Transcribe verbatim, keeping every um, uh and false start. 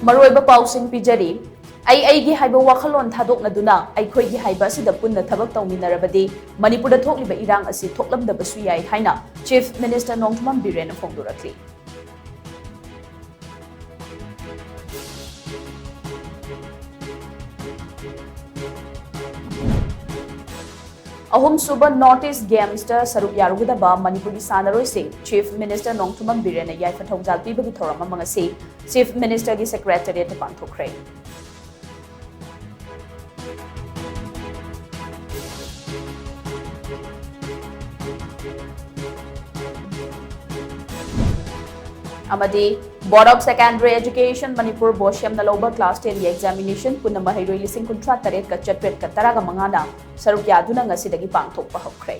ꯃꯔꯨꯑꯣꯏꯕ ꯄꯥꯎꯁꯤꯡ ꯄꯤꯖꯔꯤ꯫ "ꯑꯩ ꯑꯩꯒꯤ ꯍꯥꯏꯕ ꯋꯥꯈꯜꯂꯣꯟ ꯊꯥꯗꯣꯛꯅꯗꯨꯅ ꯑꯩꯈꯣꯏꯒꯤ ꯍꯥꯏꯕ ꯑꯁꯤꯗ ꯄꯨꯟꯅ ꯊꯕꯛ ꯇꯧꯃꯤꯟꯅꯔꯕꯗꯤ ꯃꯅꯤꯄꯨꯔꯗ ꯊꯣꯛꯂꯤꯕ ꯏꯔꯥꯡ ꯑꯁꯤ ꯊꯣꯛꯂꯝꯗꯕꯁꯨ ꯌꯥꯏ" ꯍꯥꯏꯅ Chief Minister ꯅꯣꯡꯊꯣꯝꯕꯝ ꯕꯤꯔꯦꯟꯅ ꯐꯣꯡꯗꯣꯔꯛꯂꯤ꯫ ꯑꯍꯨꯝꯁꯨꯕ North East Gamesꯇ ꯁꯔꯨꯛ ꯌꯥꯔꯨꯒꯗꯕ ꯃꯅꯤꯄꯨꯔꯒꯤ ꯁꯥꯟꯅꯔꯣꯏꯁꯤꯡ Chief Minister ꯅꯣꯡꯊꯣꯝꯕꯝ ꯕꯤꯔꯦꯟꯅ ꯌꯥꯏꯐ ꯊꯧꯖꯥꯜ ꯄꯤꯕꯒꯤ ꯊꯧꯔꯝ ꯑꯃ ꯉꯁꯤ Chief Ministerꯒꯤ Secretariatꯇ ꯄꯥꯡꯊꯣꯛꯈ꯭ꯔꯦ꯫ ꯑꯃꯗꯤ Board of Secondary Education Manipur, BOSEMꯅ ꯂꯧꯕ class tenꯒꯤ examination ꯄꯨꯟꯅ ꯃꯍꯩꯔꯣꯏ ꯂꯤꯁꯤꯡ ꯀꯨꯟꯊ꯭ꯔꯥ ꯇꯔꯦꯠꯀ ꯆꯥꯇ꯭ꯔꯦꯠꯀ ꯇꯔꯥꯒ ꯃꯉꯥꯅ ꯁꯔꯨꯛ ꯌꯥꯗꯨꯅ ꯉꯁꯤꯗꯒꯤ ꯄꯥꯡꯊꯣꯛꯄ ꯍꯧꯈ꯭ꯔꯦ꯫